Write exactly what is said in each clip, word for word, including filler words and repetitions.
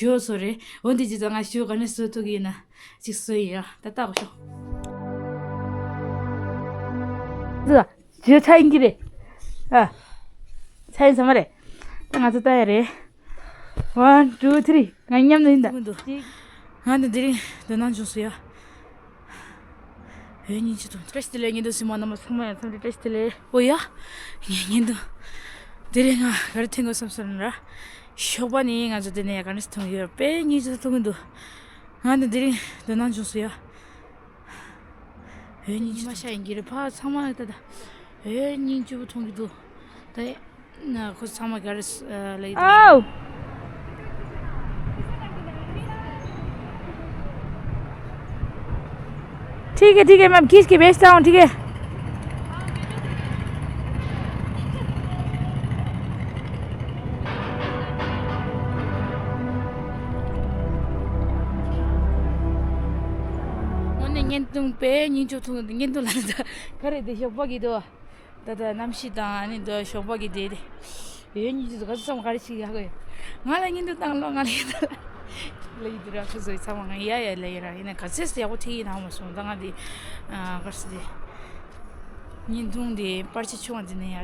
ཞོ་བཟོ་རེད། འོ་འདི་ཅི་ཙང་ང་ཞོ་ག་ནས་བཟོ་ཐུབ་ཀྱི་ཡིན་ན་ཅིག་བཟོ་ཡིན་ཡ། ད་ལྟ་གོ་ཤོག་ཞོ་ཆ་ཡིན་གྱི་རེད། ཨ། ཆ་ཡིན་ས་མ་རེད། ད་ང་ཚོ་ལྟ་ཡ་རེད། One, two, three. ང་མཉམ་དུ་ཡིན་ད། ང་འདི་འདི་རིང་དོ་སྣང་བྱུང་སོང་ཡ། ཡོད་སྙིང་རྗེ་དང་བཀྲ་ཤིས་བདེ་ལེགས། བརྙན་ཐུང་གཟིགས་མོ་རྣམ་པ་ཚང་མ་ཡང་འཚམས་འདྲི་བཀྲ་ཤིས་བདེ་ལེགས། ཨོ་ཡ། ངས་བརྙན་ཐུང་དེ་རིང་ང་ག་རེ་འཐེན་དགོས་བསམ་སོང་ན་ར། ཞོགས་པ་ནས་ང་ཚོ་དེ་ནས་ག་རེ་འཐུང་ཡོད་དཔེ་སྙིང་རྗེ་མཐོང་གི་འདུག་ང་འདི་འདི་རིང་དོ་སྣང་བྱུང་སོང་ཡ། ཡོད་སྙིང་རྗེ་མ་ཤ་ཡིན་གྱི་རེད་ཕ་ཚང་མ་ད་ད། ཡོད་སྙིང་རྗེ་པོ་མཐོང་གི་འདུག་ད། ཁོ་ཚང་མ་ག་རེ་ལབ་ཡོད། आओ। ठीक है, ठीक है, मैं खींच के भेजता हूँ, ठीक है। དངོས་གནས་བརྙན་ཐུང་དཔེ་སྙིང་རྗེ་མཐོང་གི་འདུག་བརྙན་ཐུང་ལ་ད་ག་རེ་དེ་ཞོགས་པ་གི་འདུག་ད་ལྟ་གནམ་གཤིས་དང་ཨ་ནི་འདི་ཞོགས་པ་གི་དེ་དེ། ཡོད་སྙིང་རྗེ་འདུག་ག་ཚོད་ཙམ་ག་རེ་ཞིག་ཡག་གི་ང་ལ་བརྙན་ཐུང་བཏང་ལོ། ང་ལ་ཡིན་ད་ལ་ཡིན་དུ་ར་ཁོ་ཚོའི་ཚང་མ་ང་ཡ་ཡ་ལ་ཡིན་ར་ཡིན་ན་ག་ཚོད་ཡག་པོ་ཐིག་ཡིན་ཧ་མ་སོང་། ད་ང་དེ་ག་རེ་ཟེར་དེ་བརྙན་ཐུང་དེ་པར་ཆས་ཆུང་བ་འདི་ནས་ཡ་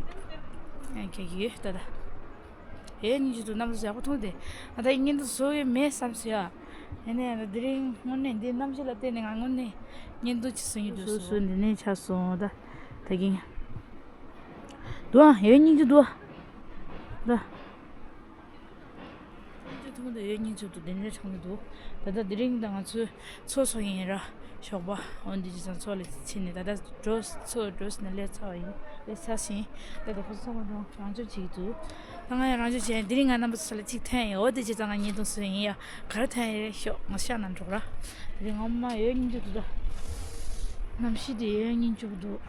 ཁྱེད་ཀྱི་ཡོད་ད་ད། ཡོད་སྙིང་རྗེ་འདུག་གནམ་ལོ་ཡག་པོ་མཐོང་དེ། ང་ད་བརྙན་ཐུང་བཟོ་ཡི་མེད་བསམ་སོང་ཡ། ཡིན་ནའི་ང་ད་དེ་རིང་དངོས་གནས་འདི་གནམ་གཤིས་ལ་བལྟས་ནས་ང་དངོས་གནས་བརྙན་ཐུང་ཅིག་བཟོ་སྙིང་འདོད་སོང་། སོ་སོ་འདི་ནས་ཆགས་སོང་ད། ད་གིན། འདུག་ཨ་ཡོད་སྙིང་རྗེ་འདུག་ཨ། ད། སྙིང་རྗེ་མཐོང་དེ་ཡོད་སྙིང་རྗེ་འདུག་དེ་འདྲ་ཆགས་ཀྱི་འདུག་ད་ལྟ་དེ་རིང་ད་ང་ཚོའི་ཚོགས་འཚོགས་ཡིན་ར། ཞོགས་པ་འོ་འདི་ཅི་ཙང་ཚོགས་ལ་ཕྱིན་ནས་ད་ལྟ་འགྲོ་ཚོགས་འགྲོ་ཟིན་ན་སླེབས་ཚར་བ་ཡིན། སླེབས་ཚར་ཟིན། ད་ལྟ་ཁོ་ཚོ་ཚང་མ་འགྲོ་རང་སྦྱོང་བྱེད་ཀྱི་འདུག་ད་ང་ཡང་རང་སྦྱོང་བྱས་དེ་རིང་ང་རྣམ་པ་ཚོ་ལ་གཅིག་ཐོན་ཡོད། འོ་འདི་ཅི་ཙང་ང་བརྙན་ཐུང་བཟོས་ཡིན་ཡ། ག་རེ་ཐོན་ཡོད་རེད་ཤོག་ང་ཤག་ན་འགྲོ་ར། དེ་རིང་ངོ་མ་ཡོད་སྙིང་རྗེ་འདུག་ད། གནམ་གཤིས་དེ་ཡོད་སྙིང་རྗེ་པོ་འདུག་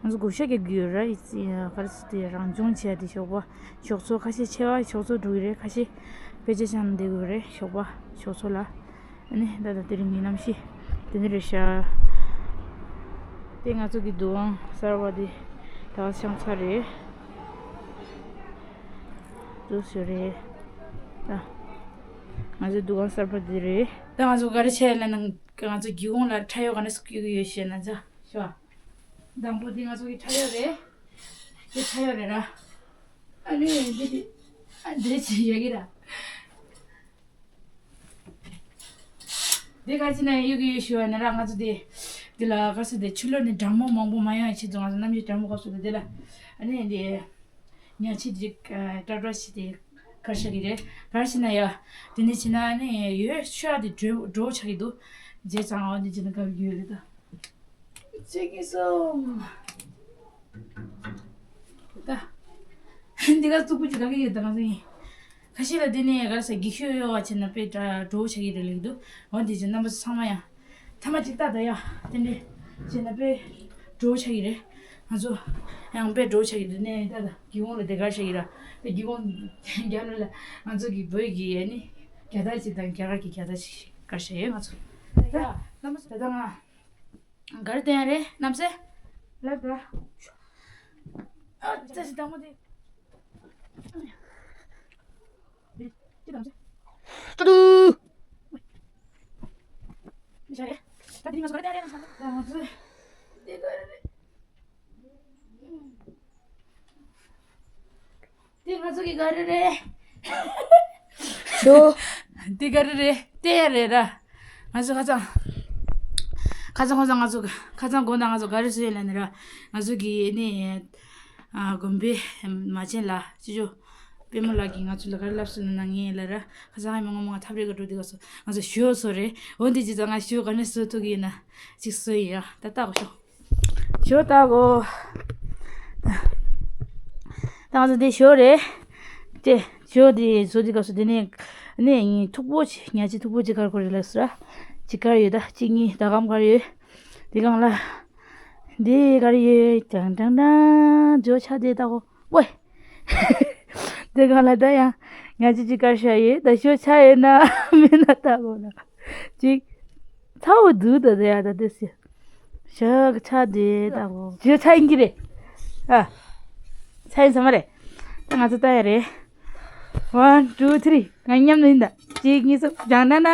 ང་ཚོ་སྒོར་གཞས་རྒྱག་གི་ཡོད་ར། ཡི་ཙི་ག་རེ་ཟེར་དེ་རང་སྦྱོང་བྱས་དེ་ཞོགས་པ་ཞོགས་ཚོ་ཁ་ཤས་ཆེ་བ་ཞོགས་ཚོ་འགྲོ་གི་རེད། ཁ་ཤས་དཔེ་ཆ་སྦྱང་བསྡད་དགོས་རེད་ཞོགས་པ་ཞོགས་ཚོ་ལ། ཨ་ནི་ད་ལྟ་དེ་རིང་གི་གནམ་གཤིས་དེ་འདྲ་རེད་ཤག་དེ་ང་ཚོ་གི་འདུ་ཁང་གསར་པ་དེ་ད་བཤམས་ཚར་རེད། འདུག་ཞུ་རེད། ད་ང་ཚོའི་འདུ་ཁང་གསར་པ་དེ་རེད། ད་ང་ཚོ་ག་རེ་བྱས་ལབ་ན་ང་ཚོ་སྒེའུ་ཁུང་ལ་ཁྲ་ཡོག་ག་ནས་སུ་བསྐྱོད་ཀྱི་ཡོད་ཤེས་ན་ཚ་ཤོག་དང་པོ་འདི་ང་ཚོ་གི་ཁྲ་ཡོག་རེད། འདི་ཁྲ་ཡོག་རེད་ར། ཨ་ནི་འདི་འདི་ཨ་འདི་ཅི་ཡོད་ཀྱི་ར། འདི་ག་ཅི་ན་ཡོད་ཀྱི་ཡོད་ཞུ་བ་ན་ར། ང་ཚོ་འདི་འདི་ལ་ག་ས་འདི་ཆུ་ལོག་ནས་གྲང་མོ་མང་པོ་མ་ཡོང་ཡ་ཆེད་དུ་ང་ཚོ་གནམ་གཤིས་གྲང་མོ་སྐབས་སུ་འདི་ལ་ཨ་ནི་འདི་ཉ་ཆི་འདི་ཏྲ་ཏྲ་ཞིག་འདི་གར་ཤ་གི་རེད། གར་ཤི་ན་ཡ་འདི་ནས་ཕྱིན་ན་ཨ་ནི་ཡོད་ཤོག་འདི་འགྲོ་འགྲོ་ཆགས་ཀྱི་འདུག་རྗེས་ཙང་འོ་འདི་ཅི་ན་ག་ཡོད་རེད་ད། ཅིག་གིས་སོ། ད། འདི་ག་གཙུག་པུ་ཅིག་ག་གི་ཡོད་ད་ང་ཚོ་ཡིན། ཁ་ཤས་ལ་འདི་ནས་ག་རེ་ཟ་འགྱིག་ཤོག་གཡོ་བ་བྱས་ན་དཔེ་འདྲ་འགྲོ་བོ་ཆགས་ཀྱི་རེད་ལེགས་འདུག་འོ་འདི་ཅིག་རྣམ་པ་ཚོ་ཚང་མ་ཡང་། ཐ་མ་ཅིག་ལྟ་ད་ཡ། དེ་འདྲས་བྱས་ན་དཔེ་འགྲོ་བོ་ཆགས་ཀྱི་རེད། ང་ཚོ་ཡང་དཔེ་འགྲོ་བོ་ཆགས་ཀྱི་འདུག་ནས་ད་ད་སྒེའུ་ཁུང་ལ་དེ་གར་ཆགས་ཀྱི་ར། དེ་སྒེའུ་ཁུང་རྒྱབ་ལ་ལ་ང་ཚོ་གི་བོད་ཀྱི་ཨ་ནི་རྒྱལ་དར་ཅིག་དང་རྒྱ་གར་གྱི་རྒྱལ་དར་ཅིག་གར་ཆགས་ཡོད་ང་ཚོ། ད་ཡ་རྣམ་པ་ཚོ་ད་ད་ང་། གར་བསྟན་རེད་རྣམ་སྲས། ལབ་ད། ཨ་ཙི་ཙི་དང་པོ་དེ། ཅི་དང་ཅི། ཏུ་ཏུ། མི་ཤ་རེད། ད་དེ་ང་ཚོ་གར་བསྟན་རེད་རྣམ་སྲས། ད་ང་ཚོ། དེ་ག་རེ་རེད། དེ་ང་ཚོ་གི་ག་རེ་རེད། ཤོ། དེ་ག་རེ་རེད། དེ་ཡ་རེད་ར། ང་ཚོ་ཁ་སང་། ཁ་སང་ཁ་སང་ང་ཚོ་ཁ་སང་དགོང་དག་ང་ཚོ་ག་རེ་བཟོས་ཡོད་ལབ་ན་ར། ང་ཚོ་གི་ནི། ཨ་དགོན་པའི་མ་བྱན་ལ་ཅི་ཅོ། པད་མ་ལགས་ཀྱིས་ང་ཚོ་ལ་ག་རེ་ལབ་སོང་ལབ་ན་ངས་ལབ་ར། ཁ་སང་ཨ་མ་ངོ་མ་ཐབ་རེ་ག་འགྲོ་དེ་ག་སོ་ང་ཚོ་ཞོ་བཟོ་རེད། འོ་འདི་ཅི་ཙང་ང་ཞོ་ག་ནས་བཟོ་ཐུབ་ཀྱི་ཡིན་ན་ཅིག་བཟོ་ཡིན་ཡ། ད་ལྟ་གོ་ཤོག་ཞོ་ལྟ་གོ་ད་ང་ཚོ་འདི་ཞོ་རེད། དེ་ཞོ་འདི་བཟོ་དུས་སྐབས་སུ་འདི་ནས་ནས་མཐུག་པོ་ཅིག་ཉ་ཆི་མཐུག་པོ་ཅིག་གར་དགོས་རེད་ལབ་སོང་ར། ཅིག་གར་ཡོད་ད་གཅིག་གཉིས་ད་གམ་གར་ཡོད། འདི་སྒང་ལ་འདི་གར་ཡོད་ཀྱང་ཀྲང་ཀྲང་ཞོ་ཆ་དེ་ལྟ་གོ་ཝེ། འདི་སྒང་ལ་ད་ཡང་ཉ་ཆི་ཅིག་གར་ཤ་ཡོད་ད་ཞོ་ཆ་ཡོད་ན་མེད་ན་ལྟ་གོ་ལ་ཅིག་ཚ་བོ་འདུག་ད་ད་ཡ་ད་དེ་སི། ཞག་ཆ་དེ་ལྟ་བུ། ཞག་ཆ་ཡིན་གྱི་རེད། ཨ། ཆ་ཡིན་ས་མ་རེད། ད་ང་ཚོ་ལྟ་ཡ་རེད། One, two, three. ང་མཉམ་དུ་ཡིན་ད། གཅིག་གཉིས་གསུམ། ལྗང་ན་ན།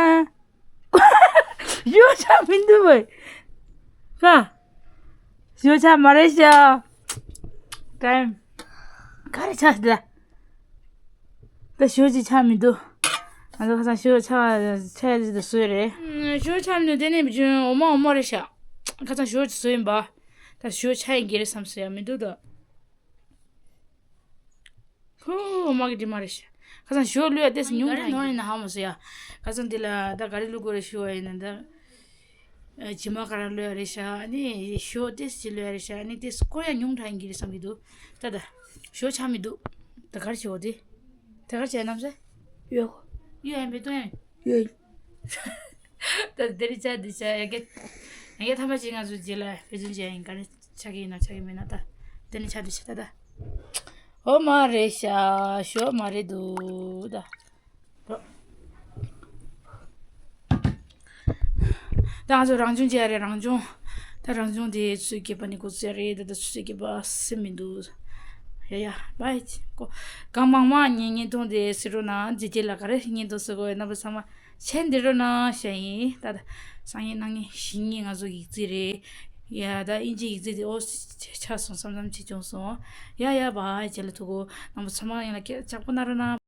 ཞོ་ཆགས་མི་འདུག་བས། ཀ་ཞོ་ཆགས་མ་རེད་ཤག་ཀྲན། ག་རེ་ཆགས་ཤི་ད། ད་ཞོ་ཅིག་ཆགས་མི་འདུག་ང་ཚོ་ཁ་སང་ཞོ་ཆགས་ཆགས་ཡ་ཅིག་ད་བཟོས་རེད། ཞོ་ཆགས་མི་འདུག་དེ་ནས་འོ་མ་འོ་མ་རེད་ཤག་ཁ་སང་ཞོ་ཅིག་བཟོས་ཡིན་པ། ད་ཞོ་ཆགས་ཡིན་གྱི་རེད་བསམ་སོང་ཡ། མི་འདུག་ད། ཧོ། མ་གི་དྲི་མ་རེད་ཤག་ཁ་སང་ཞོ་བླུགས་ཡ་ཏེས་ཉུང་དྲགས་ཡིན་ན་ཧ་མ་སོ་ཡ། ཁ་སང་འདི་ལ་ད་ག་རེ་བླུགས་དགོས་རེད་ཞུ་བ་ཡིན་ན་ད། ཨ། ཇི་མ་ག་ར་བླུགས་ཡ་རེད་ཤག་ཨ་ནི་ཞོ་ཏེས་ཅི་བླུགས་ཡ་རེད་ཤག་ཨ་ནི་ཏེས་སྐོར་ཡ་ཉུང་དྲགས་ཡིན་གྱི་རེད་བསམ་གྱི་འདུག་ད་ད། ཞོ་ཆགས་མི་འདུག་ད་ག་རེ་བྱེད་འོ་དེ། ད་ག་རེ་བྱེད་ནམ་སེ། ཡོ། ཡོ་ཡ་མི་འདུག་ཡ། ཡོ། ད་དེ་རིང་ཆ་འདི་ཆ་ཡ་གི། ཡ་གི་ཐ་མ་ཅིག་ང་ཚོ་རྗེས་ལ་དཔེ་སྐྲུན་བྱས་ཡིན། ག་རེ་ཆགས་ཀྱི་ཡིན་ན་ཆགས་ཀྱི་མེད་ན་ད། དེ་ནི་ཆ་འདི་ཆ་ད་ད། ཨོ་མ་རེད་ཤག་ཞོ་མ་རེད་འདུག་ད། ད་ང་ཚོ་རང་སྦྱོང་བྱས་རེད། རང་སྦྱོང་། ད་རང་སྦྱོང་དེ་ཆུ་ཚོད་བརྒྱད་པ་ནས་འགོ་བཙུགས་ཡ་རེད། ད་ད་ཆུ་ཚོད་བརྒྱད་པ་ཟིན་མི་འདུག་ཡ་ཡ་བྷའི། ཀོ། གང་མང་མང་ངས་བརྙན་ཐུང་དེ་གཟིགས་རོགས་གནང་། འཇིག་རྟེན་ལ་ག་རེ་བརྙན་ཐུང་གཟིགས་དགོས་ཡོད་རྣམ་པ་ཚང་མ་མཆན་འདེབས་རོགས་གནང་ཞུ་ཡིན། ད་ད་སང་ཉིན་གནངས་ཉིན་གཞེས་ཉིན་ང་ཚོ་ཡིག་རྩིས་རེད། ཡ་ད་དབྱིན་ཇིའི་ཡིག་རྩིས་དེ་ཨོ་ཆགས་སོང་བསམ་བསམ་བྱེད་བྱུང་སོང་། ཡ་ཡ་བྷའི། རྗེས་ལ་ཐུག་གོ། རྣམ་པ་ཚང་མ་ཡིན་ལ་སྐད་ཆགས་པོ་གནང་རོགས་གནང་།